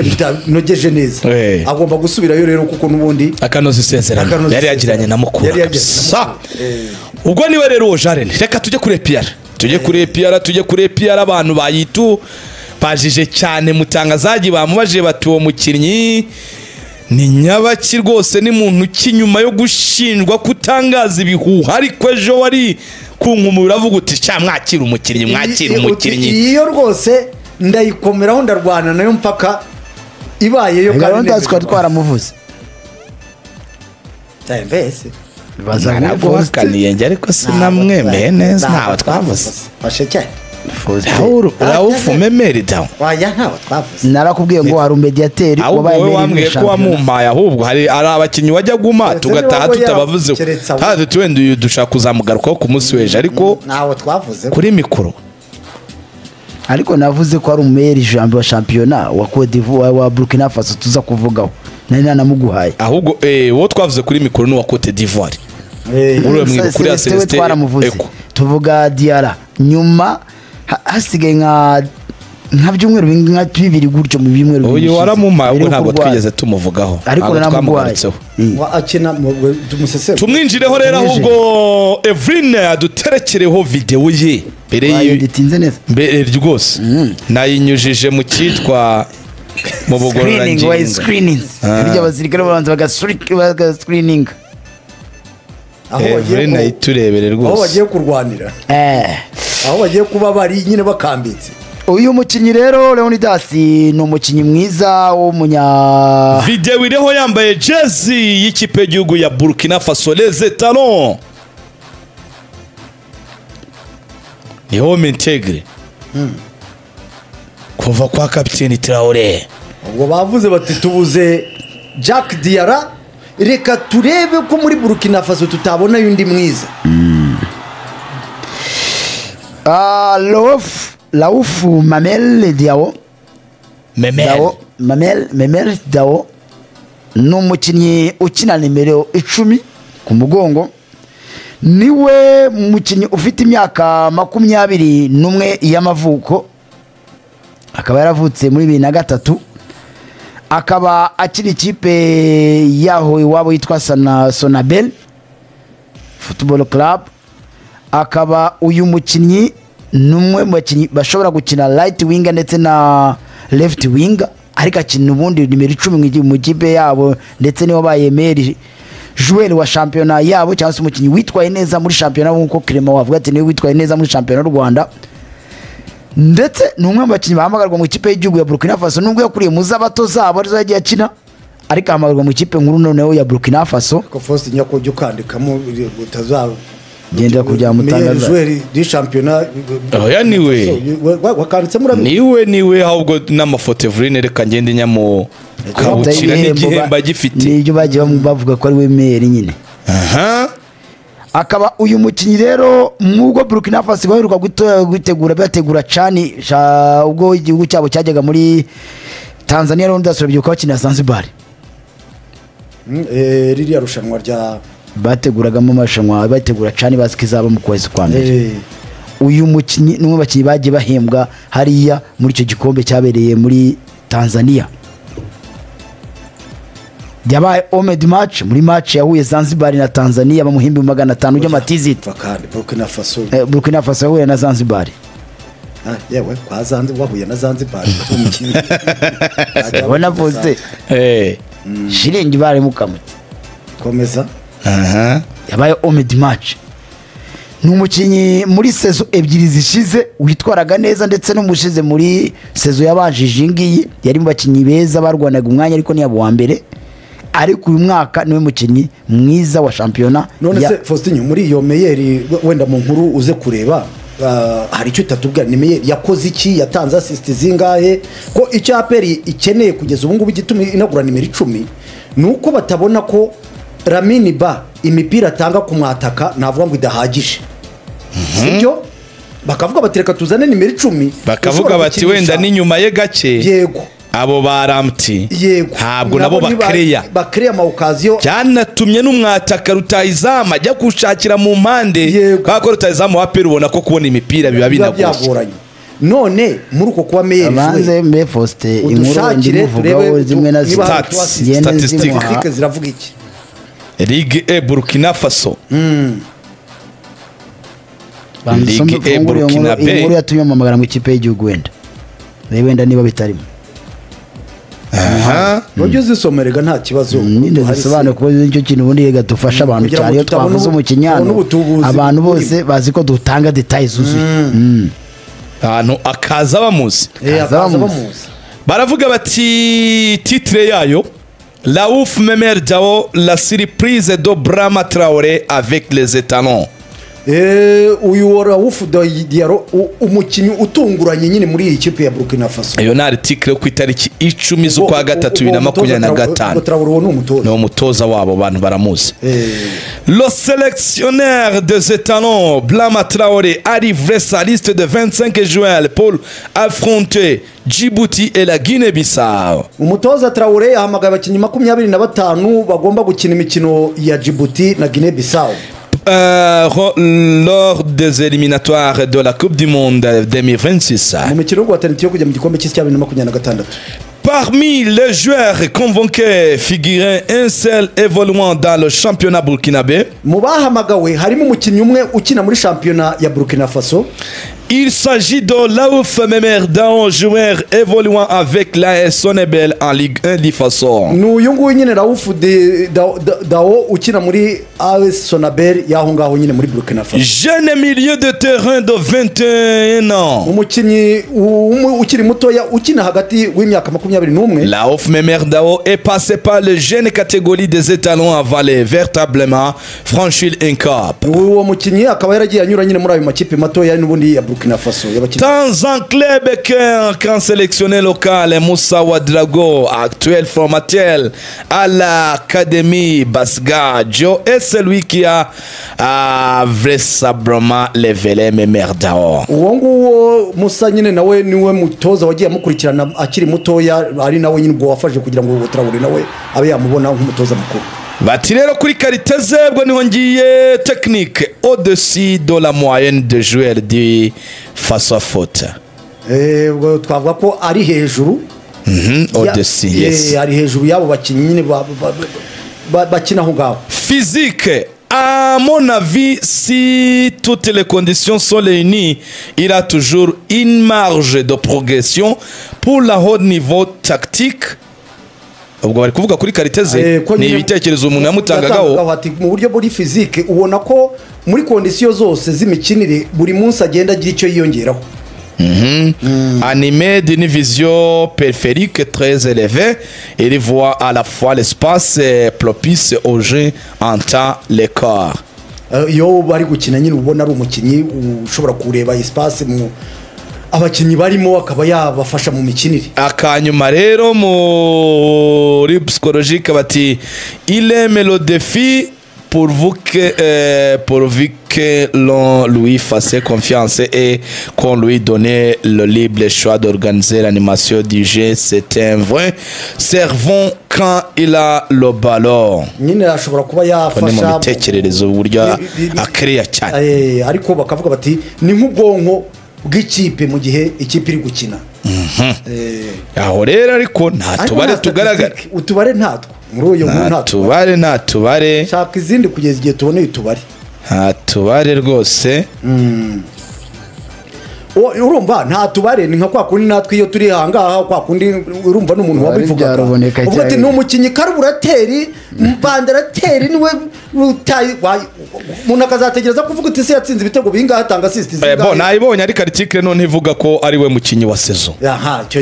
nyine bitanogeje neza. Agomba gusubirayo rero kuko n'ubundi akanoza isezerano yari yagiranye na Mukura. Ubwo niwe rero uwo Jaren, reka tujye kuri APR. Tujye kuri APR, tujye kuri APR. Abantu bayitu bajije cyane mutangazaji bamubajije bati uwo mukinnyi ni nyabaki rwose, ni muntu kinyuma yo gushinjwa kutangaza ibihuha, ariko ejo wari kunkumura uravuga uti cya mwakira umukinnyi, mwakira umukinnyi. Iyo rwose ndayikomeraho ndarwana nayo mpaka ibaye yo kandi twari twaramuvuze. Mbese naraguhakaniye njye ariko sinamwemeye neza, ntawe twavuze. Fashe cyane. Raouf Memeri daw. Waya ntawe twavuze. Narakubwiye ngo hari umediateri wabaye wambwiye ko wamumpaye, ahubwo hari ari abakinnyi wajya guma tugataha tutabavuze. Haze tuwenda uyu dushaka kuzamugarukaho ku munsi w'ejo, ariko ntawe twavuze kuri mikoro. Ariko navuze ko ari umeri jambo wa championnat wa Cote d'Ivoire wa Burkina Faso tuza kuvugaho. Nari nanamuguhaye. Ahubwo wowe twavuze kuri mikoro ni wa Cote d'Ivoire. Uriya mwibuka uriya Celestin tuvuga Diarra nyuma hasigaye nka byumweru nka bibiri gutyo mu byumweru bibiri. Uyu waramumpaye ubwo ntabwo twigeze tumuvugaho, ariko twamugarutseho. Akina tumusese tumwinjireho rero ahubwo Evrine aduterekereho video ye mbere yitinze neza mbere rwose nayinyujije mu cyitwa mu bugororangingo screenings burya abasirikare babanza bagascreening aho bagiye iturebere rwose, aho bagiye kurwanira, aho bagiye kuba bari nyine bakambitse. Uyu mukinnyi rero Leonidas ni umukinnyi mwiza w'umunya video iriho yambaye jersey y'ikipe y'igihugu ya Burkina Faso les Étalons, ni homme integre kuva kwa kapiteni Traoré. Ubwo bavuze bati tubuze Jack Diarra, reka turebe ko muri Burkina Faso tutabona yundi mwiza. Raouf Mamel Diao, Memel Diao ni umukinnyi ukina nimero 10 ku mugongo, niwe mukinnyi ufite imyaka 21 y'amavuko, akaba yaravutse muri 2003, akaba akina ikipe yaho iwabo yitwa Sonabel Football Club. Akaba uyu mukinnyi numwe mu bakinnyi bashobora gukina right winger ndetse na left winger, ariko akina ubundi nimero 10 mu kipe yabo, ndetse niwe baye meilleur joueur wa championnat yabo, cyangwa se umukinnyi witwaye neza muri championnat nkuko Clement wavuga ati niwe witwaye neza muri championnat y'u Rwanda. Ndetse ni umwe mu bakinnyi bahamagarwa mu ikipe y'igihugu ya Burkina Faso, nubwo yakuriye mu z'abato zabo arizo yagiye akina, ariko ahamagarwa mu ikipe nkuru noneho ya Burkina Faso. Ko Faustin nyakujya ukandikamo utazaba genda kujya mutangaza joueur du championnat. Oya niwe wakanditse muri niwe niwe ahubwo n'amafoto Evrine reka ngende nyamo kabukira n'igihemba gifite nibyo bagiye bavuga ko ari we meilleur nyine. Aha akaba uyu mukinnyi rero mwubwo Burkina Faso baheruka gutegura bategura cani ubwo igihugu cyabo cyajyaga muri Tanzania rero ndasubira bakina Zanzibar. Ririya rushanwa rya bateguragamo amarushanwa bategura cani bazikizaba mu kwezi kwa mbere. Uyu mukinnyi numwe bakinnyi bagiye bahembwa hariya muri icyo gikombe cyabereye muri Tanzania. Yabaye homme du match muri match yahuye Zanzibar na Tanzania bamuhimba 500 by'amatiziti. Kandi Burkina Faso, Burkina Faso yahuye na Zanzibar. Yewe kwa Zanzibar wahuye na Zanzibar umukinnyi. Bona poste. Shiringi bari mukamutse. Komeza. Yabaye homme du match. Ni umukinnyi muri saison ebyiri zishize witwaraga neza, ndetse n'umushize muri saison yabanjije ngiyi yari mu bakinnyi beza barwanaga umwanya, ariko ntiyaba uwa mbere. Ariko uyu mwaka niwe mukinnyi mwiza wa championnat. None se Faustin muri iyo meyeri wenda mu nkuru uze kureba hari icyo utatubwira, ni meyeri yakoze iki, yatanze assist zingahe, ko icyo APR ikeneye kugeza ubu ngubu igituma inagura nimero 10 nuko batabona ko Lamine Ba imipira atanga kumwataka navuga ngo idahagije. Sibyo? Bakavuga bati reka tuzane nimero 10, bakavuga bati wenda n'inyuma ye gake. Yego. Abo baramti ntabwo nabo bakreya ama occasion, cyanatumye n'umwataka rutayizamu ajya gushakira mu mpande, kako rutayizamu wa APR ubona ko kubona imipira biba binagoranye. None muri uko kuba meilleur joueur, Abanze mbe Faustin inkuru udushakire ndimuvugaho turebe zimwe na niba zimwe. hari Stats, Ngende statistiques. nzimuha. Statistiques ziravuga iki? Ligue E Burkina Faso. Banza usome Ligue E ufungure iyo nkuru. Burkina Iyi Be. nkuru yatumye mpamagara mu ikipe y'igihugu, wenda rebe wenda niba bitarimo. Aha. Ujye uzisomerega, nta kibazo. Nyine Hari zisobanure, kuko nicyo kintu ubundi rega dufasha abantu Kugira ngo cyane iyo tutabona twavuze umukinnyi hano, tubone ubutubuzi abantu burimo. bose bazi ko dutanga détails zuzuye. Ahantu akaza bamuzi. Akaza Akaza bamuzi. Baravuga bati, titre yayo: Raouf Memer Dao, la surprise de Brahma Traoré avec les étalons. Uyu Raouf Diallo, umukinnyi utunguranye nyine muri iyi kipe ya Burkina Faso. Iyo ni article yo ku itariki 10 z'ukwa gatatu 2025. Traoré uwo ni umutoza. Ni umutoza wabo, abantu baramuzi. Le sélectionneur des étalons, Blama Traoré, a livré sa liste de 25 joueurs pour affronter Djibouti et la Guinée-Bissau. Umutoza Traoré yahamagaye abakinnyi 25 bagomba gukina imikino ya Djibouti na Guinea Bissau. Lors des éliminatoires de la Coupe du Monde 2026. Mu mikino yo guhatanira yo kujya mu gikombe cy'isi cya 2026. Parmi les joueurs convoqués figurait un seul évoluant dans le championnat burkinabé. Mu bahamagawe harimo umukinnyi umwe ukina muri shampiyona ya Burkina Faso. Il s'agit de Laouf Memer Dao, joueur évoluant avec l'AS Sonebel en Ligue 1 du Faso. Ni uyu nguyu nyine Raouf Dao ukina muri AS Sonabel y'aho ngaho nyine muri Burkina Faso. Jeune milieu de terrain de 21 ans. Umukinnyi ukiri mutoya ukina hagati w'imyaka 21. Laouf Memer Dao est passé par les jeunes catégories des étalons avant de véritablement franchir un cap. Uwo mukinnyi akaba yaragiye anyura nyine muri ayo makipe matoya n'ubundi ya Burkina Faso y'abakinnyi. Dans un club qu'un sélectionné local, Moussa Ouedraogo, actuel formateur à l'académie Basga, Joe est celui qui a vraisemblablement révélé Memer Dao. Uwo nguwo Musa nyine nawe niwe mutoza wagiye amukurikirana akiri mutoya, ari nawe nyine ubwo wafashe kugira ngo Traoré nawe abe yamubona nk'umutoza mukuru. Bati rero kuri qualité ze, bwo niho ngiye, technique au-dessus de la moyenne de joueurs du Faso Foot. Ubwo twavuga ko ari hejuru Au-dessus, yes. Ari hejuru y'abo bakinnyi nyine bakina aho ngaho. Physique, à mon avis, si toutes les conditions sont réunies, il a toujours une marge de progression pour la haut niveau tactique. Ubwo bari kuvuga kuri qualité ze. Ko ni nyine ibitekerezo umuntu yamutangagaho. Yatangagaho ati mu buryo buri physique ubona ko muri conditions zose z'imikinire buri munsi agenda agira icyo yiyongeraho. Animé d'une vision périphérique très élevée, il voit à la fois l'espace propice au jeu en temps l'écart. Iyo bari gukina nyine ubona ari umukinnyi ushobora kureba espace mu abakinnyi barimo, akaba yabafasha mu mikinire. Akanyuma rero muri psychologique, bati il aime le défi pourvu que l'on lui fasse confiance et qu'on lui donne le libre choix d'organiser l'animation du jeu. C'est un vrai cerveau quand il a le ballon. Nyine ashobora kuba Ni mu yafasha mitekerereze, uburyo akiriya cyane. Ariko bakavuga bati ni nk'ubwonko bw'ikipe mu gihe ikipe iri gukina. Aho rero ariko nta Ariko tubare nta tugaragara. statistique, utubare ntatwo muri uyu nkuru. Nta Nta tubare. tubare, nta tubare. Shaka izindi kugeza igihe tuboneye utubare. Nta tubare rwose. Urumva nta tubare, ni nka kwa kundi natwe iyo turi ahangaha, kwa kundi urumva n'umuntu Tubare wabivugaga byaruboneka uvuga ati cyane. ni umukinnyi carburateur, ventilateur, niwe umuntu akazategereza kuvuga uti se yatsinze ibitego bingahe, atanga assist Bon, zingahe? nayibonye, ariko article none ivuga ko ari we mukinnyi wa saison. Aha icyo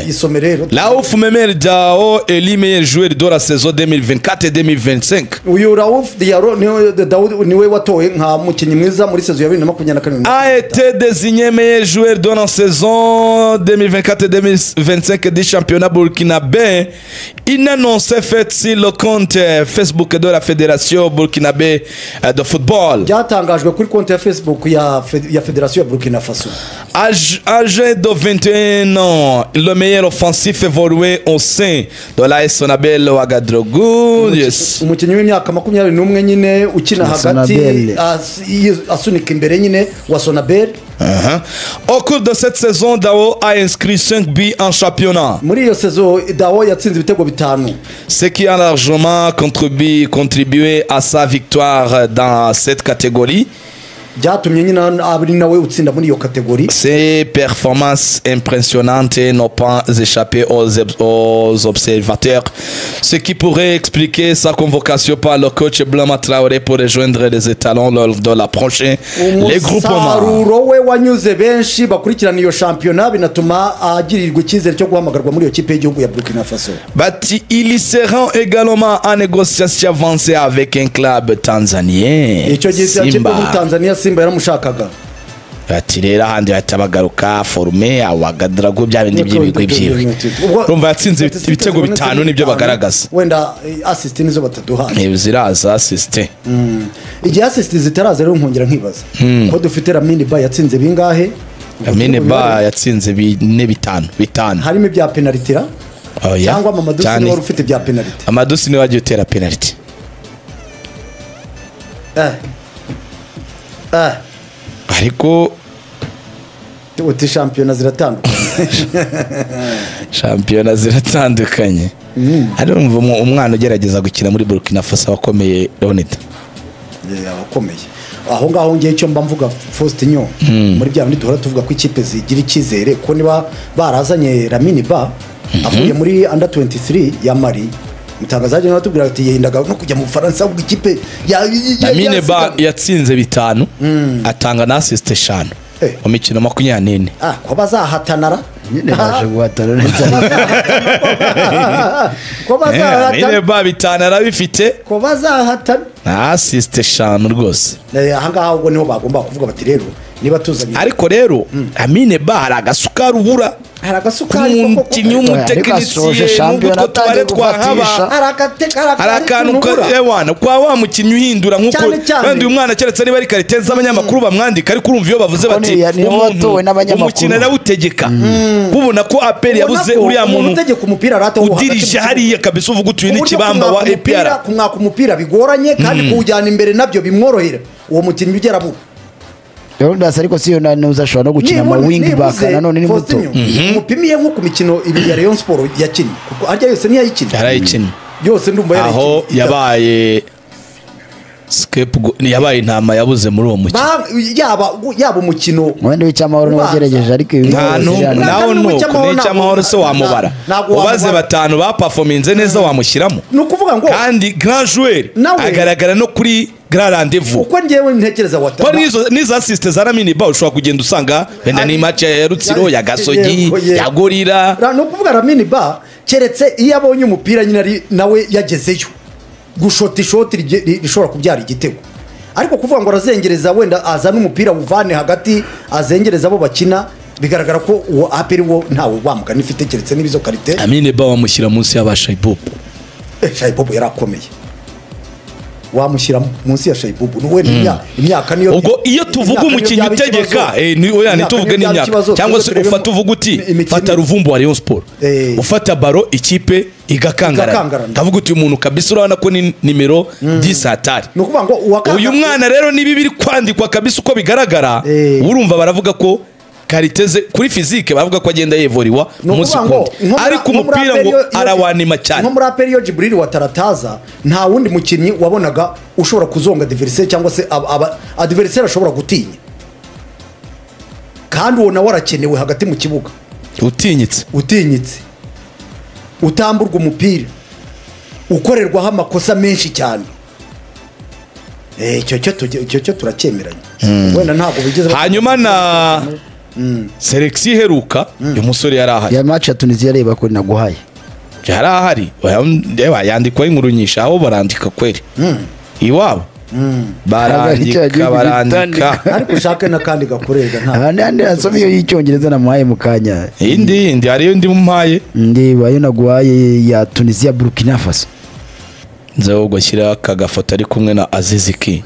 isome rero. Raouf Memer Dao élu meilleur joueur de la saison 2024-2025. Uyu Raouf Diallo niwe Daoud niwe watowe nka mukinnyi mwiza muri saison ya 2024. A été désigné meilleur joueur de la saison 2024-2025 du championnat burkinabé. Une annonce faite sur le compte Facebook de la Fédération burkinabé de football. Byatangajwe kuri konti ya Facebook ya Federasiyo ya Burkina Faso. Âgé de 21 ans, le meilleur offensif évolué au sein de l'AS Sonabel Ouagadougou. Yes. Umukinnyi w'imyaka 21 nyine ukina Na hagati Sonabel. asunika imbere nyine wa Sonabel. Au cours de cette saison, Dao a inscrit 5 buts en championnat. Muri iyo saison Dao yatsinze ibitego 5. Ce qui a largement contribué à sa victoire dans cette catégorie. Byatumye nyine abiri nawe utsinda muri iyo catégorie. Ses performances impressionnantes n'ont pas échappé aux observateurs, ce qui pourrait expliquer sa convocation par le coach Blama Traoré pour rejoindre les étalons lors de la prochaine les groupements. Umusaruro we wanyuze benshi bakurikirana iyo shampiyona, binatuma agirirwa icyizere cyo guhamagarwa muri iyo kipe y'igihugu ya Burkina Faso. Bati il sera également en négociation avancée avec un club tanzanien. Icyo gihe ikipe muri Tanzania Simba yaramushakaga. Ati rero ahandi bahita bagaruka forume awagadrago bya bindi by'ibigwi byiwe. Urumva yatsinze ibitego 5 nibyo bagaragaza. Wenda assist nizo bataduhaye. Ziraza assist. Igihe assist zitaraza rero nkongera nkibaza. Ko dufite Lamine Ba yatsinze bingahe? Lamine Ba yatsinze 4 5 5. Harimo ibya penalty ra? Cyangwa Mamadou Sy wari ufite ibya penalty. Mamadou Sy niwe wagiye utera penalty. Ariko uti shampiyona ziratandukanye. Shampiyona ziratandukanye. Arumva umwana ugerageza gukina muri Burkina Faso abakomeye Leonida. Abakomeye. Aho ngaho ngiye cyo mba mvuga Faustinho muri bya bindi duhora tuvuga ko ikipe zigira icyizere ko niba barazanye Lamine Ba avuye muri under 23 ya Mali. Mutangazaje nawe tubwira ati yendaga no kujya mu Faransa ubwo ikipe ya Lamine Ba yatsinze 5 atanga na assist 5 mu mikino 24. Ko bazahatanara nyine baje guhatana neza. Ko bazahatana Lamine Ba 5 arabifite ko bazahatana na assist 5 rwose. Aha ngaha ubwo niho bagomba kuvuga bati rero niba tuzanye. Ariko rero Lamine Ba hari agasukari ubura. Hari agasukari umukinnyi w'umutekinisiye n'ubwo tubare twahaba hari akantu ewana kwa wa mukinnyi uhindura nkuko wenda uyu mwana keretse niba ari karite z'abanyamakuru bamwandika, ariko urumva iyo bavuze bati umukino arawutegeka kubona ko APR yabuze uriya muntu utegeka umupira arata udirije hariya kabisa uvuga utuye n'ikibamba wa APR kumwaka umupira bigoranye kandi kuwujyana imbere nabyo bimworohera uwo mukinnyi ugera mu Leonidas. Ariko si yo nanuza ashobora no gukina ama wing back nanone ni muto. Umupimiye nko ku mikino ibiri ya Rayon Sport yakinnye kuko arya yose niyayikinnye. Yarayikinnye. Yose ndumva yarayikinnye. Aho yabaye scapegoat yabaye intama yabuze muri uwo mukino. Yaba umukino wenda w'icyamahoro n'ugerageje ariko ibi nawo nuko n'icyamahoro se wamubara. Ubaze 5 baperforminze neza wamushyiramo. Ni ukuvuga ngo kandi grand joueur agaragara no kuri grand rendez-vous. Uko ngewe ntekereza wata. Ko nizo assist za Lamine Ba ushobora kugenda usanga wenda ni match ya Rutsiro ya Gasogi ya Gorira. No kuvuga Lamine Ba keretse iyo abonye umupira nyine ari nawe yagezeyo gushota ishoti rishobora kubyara igitego. Ariko kuvuga ngo arazengereza wenda azana umupira uvane hagati azengereza abo bakina bigaragara ko uwo APR wo ntawe wamugana ifite keretse n'ibizo karite. Lamine Ba wamushyira munsi y'abashaibob. Shaibob yarakomeye. Wamushyira munsi ya Shaibubu nuwe imyaka niyo. Ubwo iyo tuvuga umukinnyi utegeka ni oya ntituvuge n'imyaka cyangwa se ufata uvuga uti fata Ruvumbu wa Rayon Sport ufata baro ikipe igakangarana ndavuga uti umuntu kabisa urabona ko ni nimero 10 hatari. Nukuvuga ngo uyu mwana rero nibi biri kwandikwa kabisa uko bigaragara urumva baravuga ko kariteze kuri physique bavuga ko agenda yevoriwa umunsi kundi ariko umupira ngo arawanima cyane. Nko muri APR yo Jibril wa Tarataza nta wundi mukinnyi wabonaga ushobora kuzonga adversaire cyangwa se adversaire ashobora gutinya kandi uwo nawe arakenewe hagati mu kibuga utinyitse utamburwa umupira ukorerwaho amakosa menshi cyane. Icyo cyo turacyemeranye wenda ntabwo bigeze. Hanyuma na Selection iheruka uyu musore yarahari ya match ya Tunisia reba ko naguhaye yarahari yandikwa inkuru nyinshi aho barandika kweri iwabo barandika ariko ushake nakandi gakorega nta andi asomye y'icyongereza namuhaye mukanya indi hariyo ndi mumpaye ndi bayo naguhaye ya Tunisia Burkina Faso nzeho gushyira aka gafoto ari kumwe na Aziziki.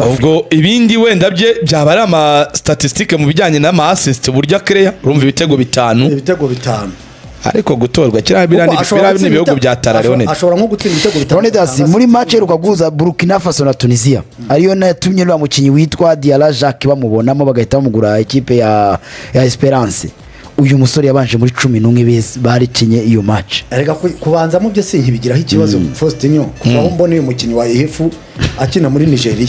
Ubwo ibindi wenda bye byaba ari ama statistique mu bijyanye n'ama assist burya creya urumva ibitego 5 Ariko gutorwa kiriya biriya ni ibihugu bya Tara Leonidas. Ashobora nko gutsinda ibitego bitanu. Leonidas muri match iheruka guhuza Burkina Faso na Tunisia ariyo natumye uriya mukinnyi witwa Diarra Jacques bamubonamo bagahita bamugura ikipe ya Esperance. Uyu musore yabanje muri 11 barikinye iyo match. Erega kubanzamo byo sinkibigiraho ikibazo Faustinho kuva aho mbona uyu mukinnyi wa Ihefu akina muri Nigeria.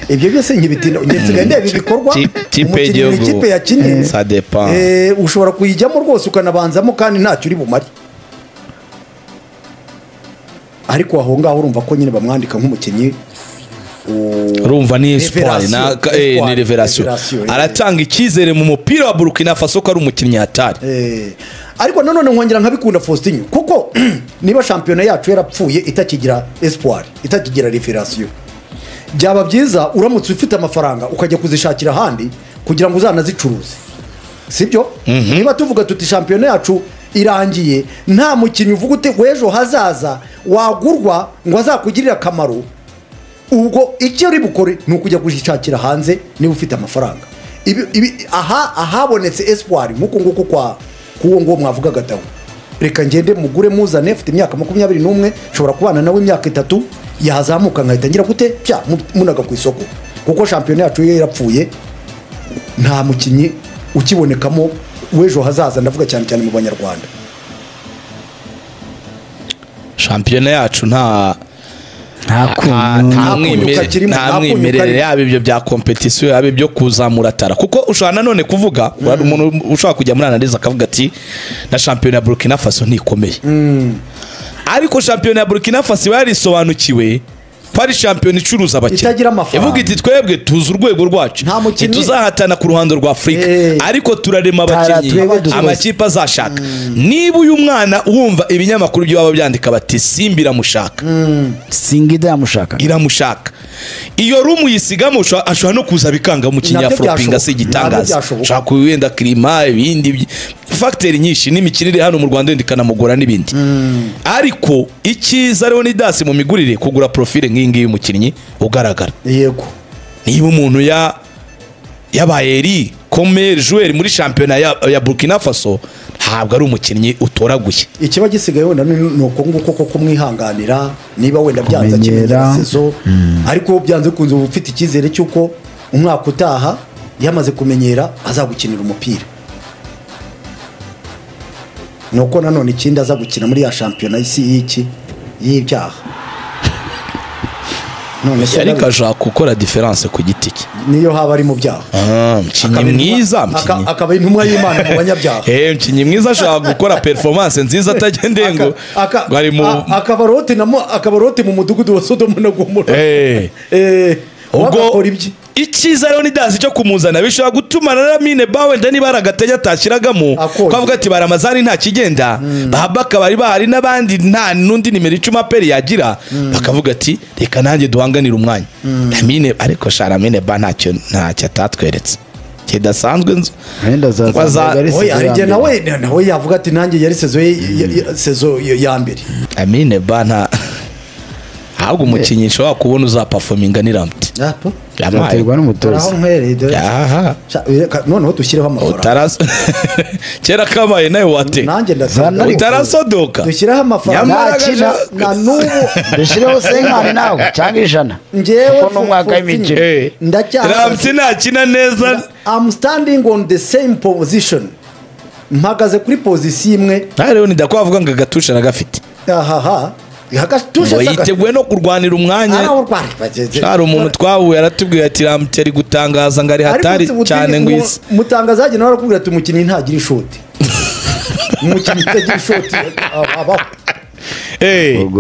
Ibyo byose nkibitinda nsigaye ndeba ibikorwa ikipe yakinnye ça dépend. Ushobora kuyijyamo rwose ukanabanzamo kandi ntacyo uri bumare. Ariko aho ngaho urumva ko nyine bamwandika nk'umukinnyi urumva ni espoir na ni revelation. Aratanga icyizere mu mupira wa Burkina Faso ko ari umukinnyi hatari. Ariko nanone nkongera nkabikunda Faustinho kuko niba shampiyona yacu yarapfuye itakigira espoir, itakigira revelation, byaba byiza uramutse ufite amafaranga ukajya kuzishakira ahandi kugira ngo uzanazicuruze. Sibyo? Niba tuvuga tuti shampiyona yacu irangiye nta mukinnyi uvuga ute w'ejo hazaza wagurwa ngo azakugirire akamaro, ubwo icyo uri bukore ni ukujya kuzishakira hanze niba ufite amafaranga. Aha ahabonetse espoir nkuko nguko kwa kuwo ngo mwavuga gataho, reka ngende mugure muzane afite imyaka 21 nshobora kubana nawe imyaka 3 yazamuka nkahita ngira gute pya munaga ku isoko, kuko shampiyona yacu yarapfuye nta mukinnyi ukibonekamo w'ejo hazaza, ndavuga cyane cyane mu banyarwanda. Shampiyona yacu nta mwimerere yaba ibyo bya competition yaba ibyo kuzamura tara, kuko ushobora nanone kuvuga umuntu ushobora kujya muri analyse akavuga ati na shampiyona ya Burkina Faso ntikomeye. Ariko shampiyona ya Burkina Faso yarisobanukiwe ko ari shampiyona icuruza abakinnyi, ivuga iti twebwe tuzi urwego rwacu ntituzahatana ku ruhando rwa Afurika, ariko turarema abakinnyi amakipe azashaka. Niba uyu mwana wumva ibinyamakuru byo baba byandika bati Simba iramushaka, Singida yamushaka, iramushaka, iyo rumu yisigamo ashobora no kuza bikanga umukinnyi ya Afropinga si igitangaza, ashobora kuwenda klima ibindi facteur nyinshi n'imikinire hano mu Rwanda ndikanamugora n'ibindi. Ariko icyiza Leonidas mu migurire kugura profile nk'iyi ngiyi y'umukinnyi ugaragara. Yego. Niba umuntu yabaye ri comme joueur muri championnat ya Burkina Faso ntabwo ari umukinnyi utoraguye. Ikiba gisigaye wenda ni uko nguko ko kumwihanganira niba wenda byanze akimenyera saison, ariko byanze kunze ufite icyizere cy'uko umwaka utaha yamaze kumenyera azagukinira umupira. Nuko nanone ikindi aza gukina muri ya championnat y'isi y'iki y'ibyaha. None se ariko ashaka gukora difference ku giti cye niyo haba ari mu byaha. Umukinnyi mwiza, akaba intumwa y'Imana mu banyabyaha. Umukinnyi mwiza ashaka gukora performance nziza atagendeye ngo ari mu akabarote mu mudugudu wa Sodoma na Gomora. Ubwo icyiza Leonidas cyo kumuzana bishobora gutuma na Lamine Ba wenda niba aragatege atashyiragamo kwavuga ati baramazani nta kigenda, Babaka bari bahari n'abandi nta nundi nimero 10 aperi yagira, bakavuga ati reka nanjye duhanganira umwanya. Lamine ariko sha Lamine Ba ntacyo atatweretse kidasanzwe nzu. Oya hari nawe yavuga ati nanjye yari sezo ya mbere. Lamine Ba nta ahubwo umukinnyi nshobora kubona uzaperforminga ni Ramti. Yaterwa n'umutoza. Noneho dushyireho amafaranga. Kera kabaye nawe wate. Utarasodoka. Dushyireho amafaranga. Na n'ubu dushyireho 50 nawe cyangwa 100. Njyewe kuko n'umwaka w'imikino. Ramti ntakina neza. I'm standing on the same position. Mpagaze kuri position imwe. Rero ndakwavuga ngo agatusha nagafite. Ahaha. Ngo yiteguye no kurwanira umwanya. Hari umuntu twahuye aratubwira ati Ramti ari gutangaza ngo ari hatari cyane ngo isi. Mutangazaje nawe arakubwira ati umukinnyi ntagira ishoti. Umukinnyi utagira ishoti abaho.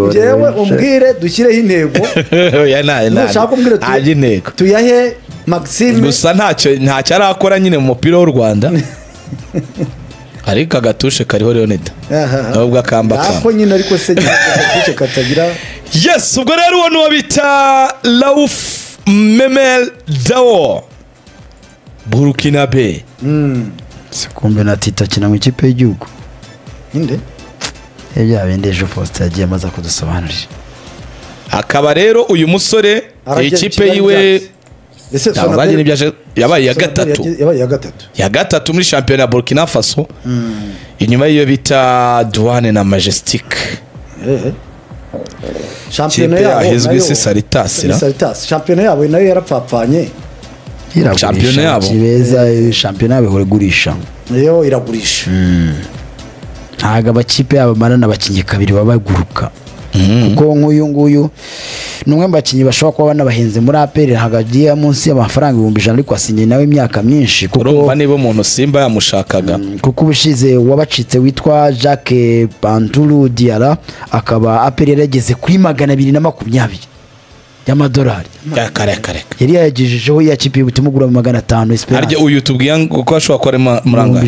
Njyewe umbwire dushyireho intego. Nushaka umbwire tuyahe Maxime. Gusa ntacyo arakora nyine mu mupira w'u Rwanda. Ariko agatushe kariho Leonida. Nubwo akamba kamba. Nako nyine ariko se agatushe katagira. Yes, ubwo rero uwo nuwo bita Raouf Memel Dao Burkina Faso. Sekombe na Tita akina mu ikipe y'igihugu. Inde? Ibya bindi ejo Faustin yagiye amaze kudusobanurira. Akaba rero uyu musore ikipe yiwe Mutangazage nibyo aje yabaye ya gatatu. Yabaye ya gatatu. Ya gatatu muri shampiyona ya Burkina Faso. Inyuma y'iyo bita Douane na Majestic. Shampiyona yabo ahizwe si Saritas. Saritas. Shampiyona yabo nayo yarapfapfanye. Shampiyona yabo kibeza shampiyona yabo igurisha. Yo iragurisha. Ntago abakipe yabo marana abakinyi kabiri babaguruka. Kuko nk'uyu nguyu numwe mbakinyi bashobora kuba banabahenze muri APR hagagiye munsi y'amafaranga 100,000 ariko asinye nawe imyaka myinshi kuko urumva niba umuntu Simba yamushakaga kuko ubushize wabacitse witwa Jacques Pantulu Diarra akaba APR yarageze kuri 220 y'amadolari kare yari yagejejeho ya kipe butumugura 500 Esperance harya uyu tubwiye ko ashobora kuba ari muranga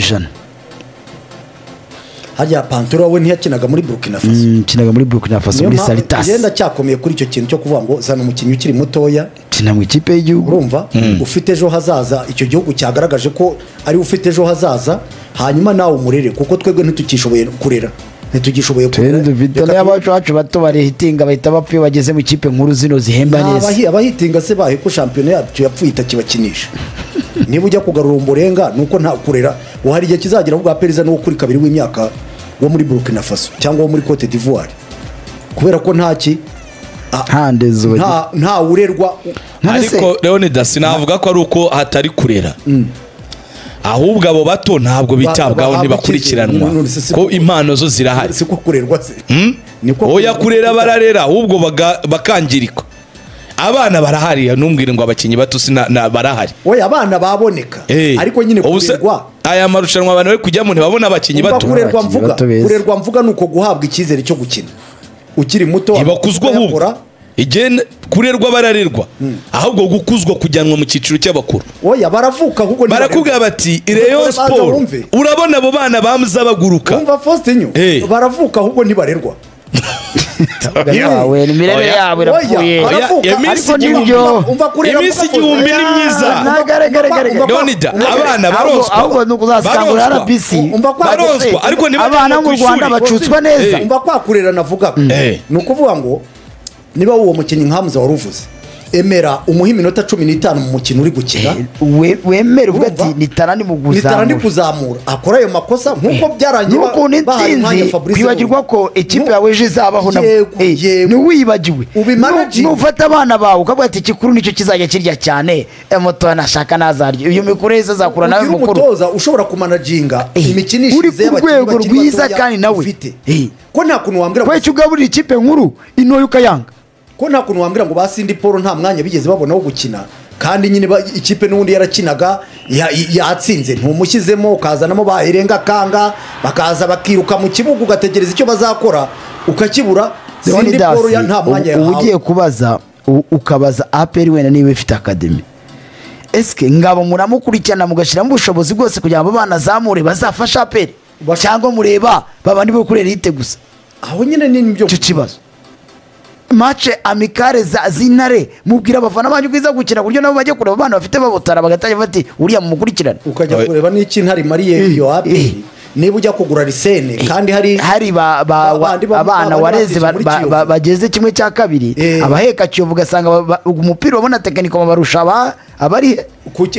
harya Panturo we ntiyakinaga muri Burkina Faso kinaga muri Burkina Faso muri Salitas yenda cyakomeye kuri icyo kintu cyo kuvuga ngo zana umukinnyi ukiri mutoya kina mu ikipe y'igihugu urumva ufite ejo hazaza icyo gihugu cyagaragaje ko ari ufite ejo hazaza hanyuma nawe umurere kuko twebwe ntitukishoboye kurera ntitugishoboye kurera dufite n'abacu bacu bato barihitinga bahita bapfa iyo bageze mu ikipe nkuru zino zihemba neza abahitinga se bahe ko shampiyona yacu yapfuye itakibakinisha niba ujya kugarura umborenga nuko nta kurera uhari igihe kizagira ubwa perezida n'uwo kuri kabiri w'imyaka wo muri Burkina Faso cyangwa wo muri Cote d'Ivoire kubera ko ntaki nta urerwa ariko Leonidas navuga ko ari uko hatari kurera ahubwo abo bato ntabwo bitabwaho ntibakurikiranwa ko impano zo zirahari siko kurerwa se oya kurera bararera ahubwo bakangirika abana barahari numbwire ngo abakinyi bato sina barahari oya abana baboneka ariko nyine kurerwa aya marushanwa abantu bari kujyamo ntibabona abakinyi bato kurerwa mvuga nuko guhabwa icyizere cyo gukina ukiri muto ntibakuzwa ahubwo igene kurerwa bararerwa ahubwo gukuzwa kujyanwa mu cyiciro cy'abakuru oya baravuka ahubwo barakubwira bati Rayon Sport urabona abo bana bamuza baguruka umva Faustin baravuka ahubwo ntibarerwa yawe imirere yabo irapfuye ariko nibyo iminsi 1000 ni myiza Leonida abana baronswa ahubwo nukuzakangura RBC baronswa ariko niba abana mu Rwanda bacutswa neza umva kwakurera navuga ni ukuvuga ngo niba uwo mukinnyi nka Hamza waruvuze emera umuha iminota 15 mu mukino uri gukina wemera uvuga ati nitara ni muguzamura akora ayo makosa nkuko byarangiye bahaye umwanya Fabrice kwibagirwa ko ikipe yawe ejo izabaho na ni wibagiwe nufata abana bawe ukavuga ati ikikuru nicyo kizajya kirya cyane moto anashaka nazarya uyu mikuru yese azakura nawe mukuru umutoza ushobora kumanaginga imikinishirize uri ku rwego rwiza kandi nawe ko nta kuntu wambwira ko icyo ugaburira ikipe nkuru intoya ukayanga ko nta kuntu wambwira ngo basindi Paul nta mwanya bigeze babona wo gukina kandi nyine ikipe n'ubundi yarakinaga yatsinze ntumushyizemo ukazanamo bahirenga kanga bakaza bakiruka mu kibuga ugategereza icyo bazakora ukakibura Sindi Paul ya nta mwanya yahawe ugiye kubaza ukabaza APR wenda niba ifite academy eske ngabo muramukurikirana mugashyiramo ubushobozi bwose kugira ngo abana zamure bazafasha APR cyangwa mureba babandi bo kuri elite gusa aho nyine ni nibyo kibazo mace amikare z'intare mubwira abafana banyu kwiza gukina buryo nabo bajya kureba abana bafite babotara bagatangira bati uriya mumukurikirana ukajya kureba n'iki intare mariye iyo APR niba ujya kugura lisene kandi hari abana wareze bageze kimwe cya kabiri abaheka Kiyovu ugasanga umupira ubona tekiniko barusha abari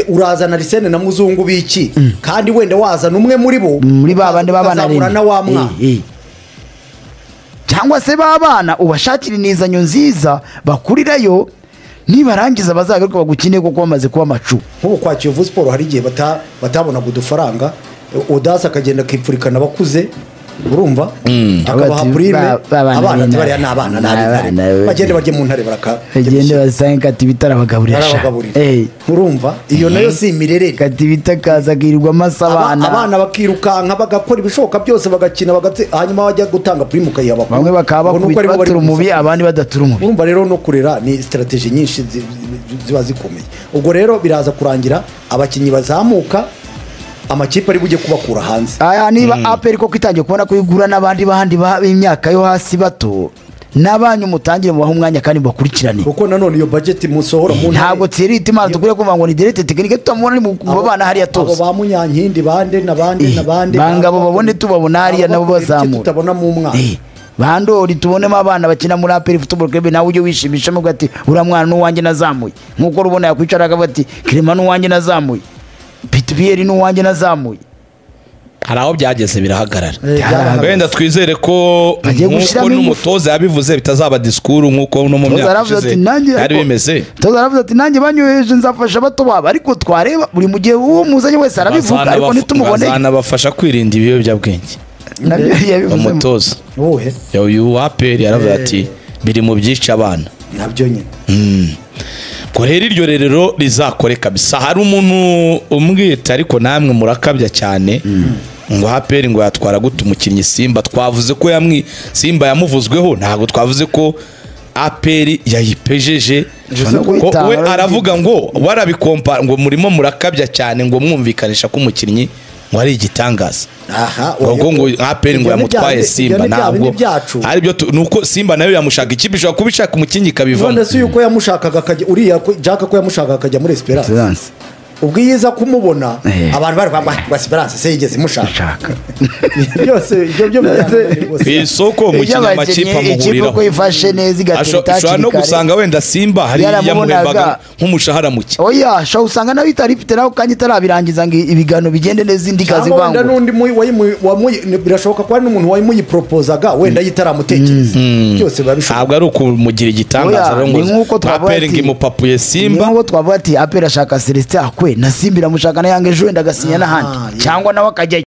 urazana lisene na muzungu biki kandi wenda wazana umwe muri bo muri babandi babana na wa mwana cyangwa se babana ubashakira inizanyo nziza bakurirayo nibarangiza bazagaruka bagukine kuko bamaze kuba amacu nk'ubu kwa Kiyovu Sport hari igihe batabonaga udufaranga Odasa akagenda akipfurikana abakuze urumva akabaha prime abana bariya ni abana n'abintare bagende bajye mu ntare bagende basange kati bitarabagaburira urumva iyo nayo si imirere kati bitakaza akirirwa amasa abana bakirukanka bagakora ibishoboka byose bagakina hanyuma bajya gutanga prime ukayiha abakuru bamwe bakaba batura umubi abandi badatura umubi urumva rero no kurera ni strategy nyinshi ziba zikomeye ubwo rero biraza kurangira abakinnyi bazamuka amakipe ari bujye kubakura hanze aya niba APR koko itangiye kubona ko igura n'abandi bandi b'imyaka yo hasi bato n'abanyu mutangire mubahe umwanya kandi mubakurikirane kuko nanone iyo budget musohora mu ntabwo Thierry Timana dukwiye kumva ngo ni direct technique tutamubona ni mu bana hariya abo tuzi ba Munyankindi bande n'abandi n'abandi bangabo babone tubabona hariya nabo bazamura tutabona mu mwana. Bandori tubonemo abana bakina muri APR Football Club, nawe ujye wishimisha muvuga ati uriya mwana n'uwanjye nazamuye, nk'uko rubona yakwicara akavuga ati Clement n'uwanjye nazamuye, Pitubiyeri n'uwanjye nazamuye. Hari aho byageze birahagarara. Byarahagaze. Wenda twizere ko Bagiye nk'uko gushyiramo ingufu. n'umutoza yabivuze bitazaba disikuru nk'uko no mu Toza myaka aravuze ishize ati nanjye byari bimeze. Toza aravuze ati nanjye banyoheje nzafasha bato babo, ariko twareba buri mu gihe uwo muzanye wese arabivuga, ariko ntitumuboneye. Bazanabafasha kwirinda ibiyobyabwenge. Nabyo yabivuzemo. Umutoza Uwuhe? uyu wa APR yaravuze ati biri mu byica abana. Nabyo nyine. Ngo rero iryo rerero rizakore kabisa. Hari umuntu umwita ariko namwe murakabya cyane ngo APR ngo yatwara gute umukinnyi Simba. Twavuze ko yamwi Simba yamuvuzweho, ntabwo twavuze ko APR yayipejeje. Ko we aravuga ngo warabikompa ngo murimo murakabya cyane ngo mwumvikanisha ko umukinnyi ngo ari igitangaza. Aha, ngo ngo APR ngo ibyo ni bya yamutwaye bindi- Simba, ibyo ni bya ntabwo bindi byacu. ari byo nuko Simba nayo yamushaka, ikipe ishobora kuba ishaka umukinnyi ikabivamo. None se yuko yamushakaga akajya uriya Jack ko yamushakaga akajya muri Esperance, Esperance. ubwo iyo iza kumubona abantu bari kwamba ngo Esperance se yigeze imushaka. Shaka. Byose ibyo byo bijyana Ku isoko umukinnyi amakipe ikipe amuhuriraho uko ifashe neza igatera Ashobora no itakiri kare. gusanga wenda Simba hari Yaramubonaga. yamuhembaga nk'umushahara muke. Oya, shobora usanga nawe itari ifite nawe kandi itarabirangiza ngo ibiganiro bigende neza indi ikaza cyangwa wenda ivangura. n'undi birashoboka ko hari n'umuntu wayimuyiporopozaga wenda yitaramutekereza, byose biba bishoboka. Ntabwo ari ukumugira igitangaza Oya, rero ngo ni nk'uko twavuga APR ngo ati- imupapuye Ni Simba. nk'uko twavuga ati APR ashaka Celestin Akwe na Simba iramushaka na Yanga ejo wenda agasinya n'ahandi yeah. cyangwa nawe akajyayo.